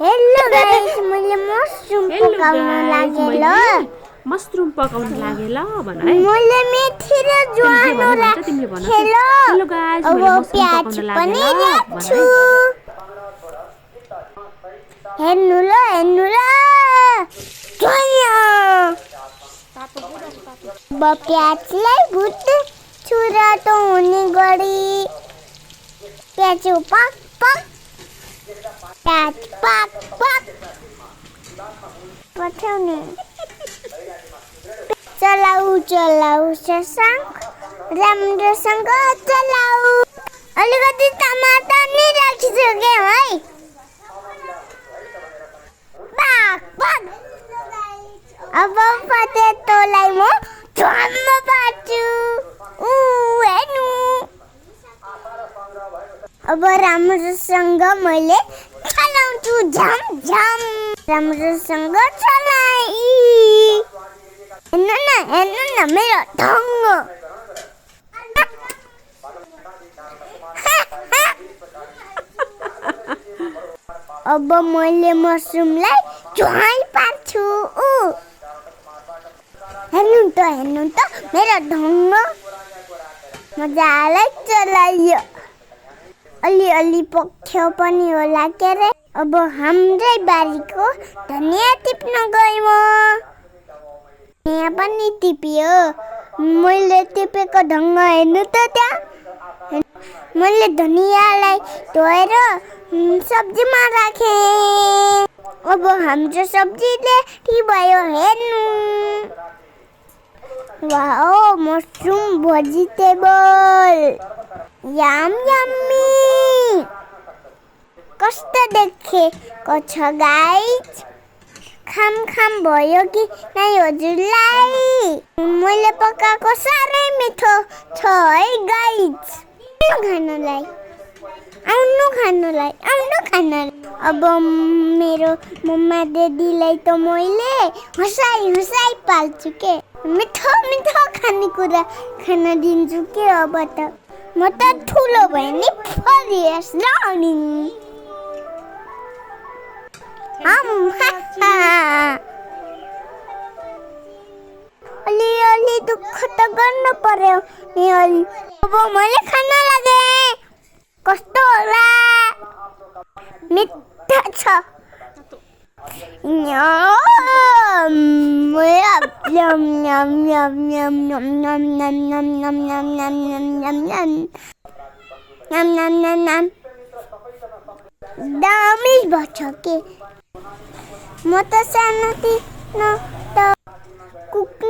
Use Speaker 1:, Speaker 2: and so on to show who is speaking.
Speaker 1: hello guys मैले mushroom पकाउन लागे ल भन है मैले मेथी र ज्वानो हेलो
Speaker 2: गाइस
Speaker 1: अब
Speaker 2: मैले मशरुम
Speaker 1: प्याज
Speaker 2: पकाउन
Speaker 1: पनि
Speaker 2: लागे ल
Speaker 1: राख्छु हेर्नु ल अब प्याजलाई भुट्छु रातो हुने गरी प्याज पक पक प्याज पक पक पठाउने चलाऊ शशाङ्क राम्रोसँग चलाऊ अलिकति टमाटर नि राखिसक्यो है अब पटेटोलाई म झ्वाममा पार्छु हेर्नु अब राम्रोसँग मैले चलाउँछु झम झम राम्रोसँग चलाइ हेर्नु न मेरो ढङ्ग अब मैले मशरुमलाई झ्वाइ पार्छु हेर्नु त मेरो ढङ्ग मजाले चलाइयो अलि पक्यो पनि होला के रे अब हाम्रै बारीको धनिया टिप्न गएँ म यहाँ पनि टिपियो मैले टिपेको ढङ्ग हेर्नु त त्यहाँ मैले धनियालाई धोएर सब्जीमा राखेँ अब हाम्रो सब्जीले के भयो हेर्नु वाओ मशरुम भेजिटेबल यम्मी कस्तो देखेको छ गाइस खाम भयो कि नै हजुरलाई मैले पकाएको साह्रै मिठो छ है गाइस आउनु खानलाई अब मेरो मम्मा दिदीलाई त मैले हँसाइ पाल्छु के मिठो खानेकुरा खान दिन्छु के अब त म त ठुलो भएँ नि फरियस लर्निङ अलि दुःख त गर्नु पर्यो नि अब मैले खान लागे कस्तो होला मिठो छ दामी भन्छ के म त सानोतिनो त कुक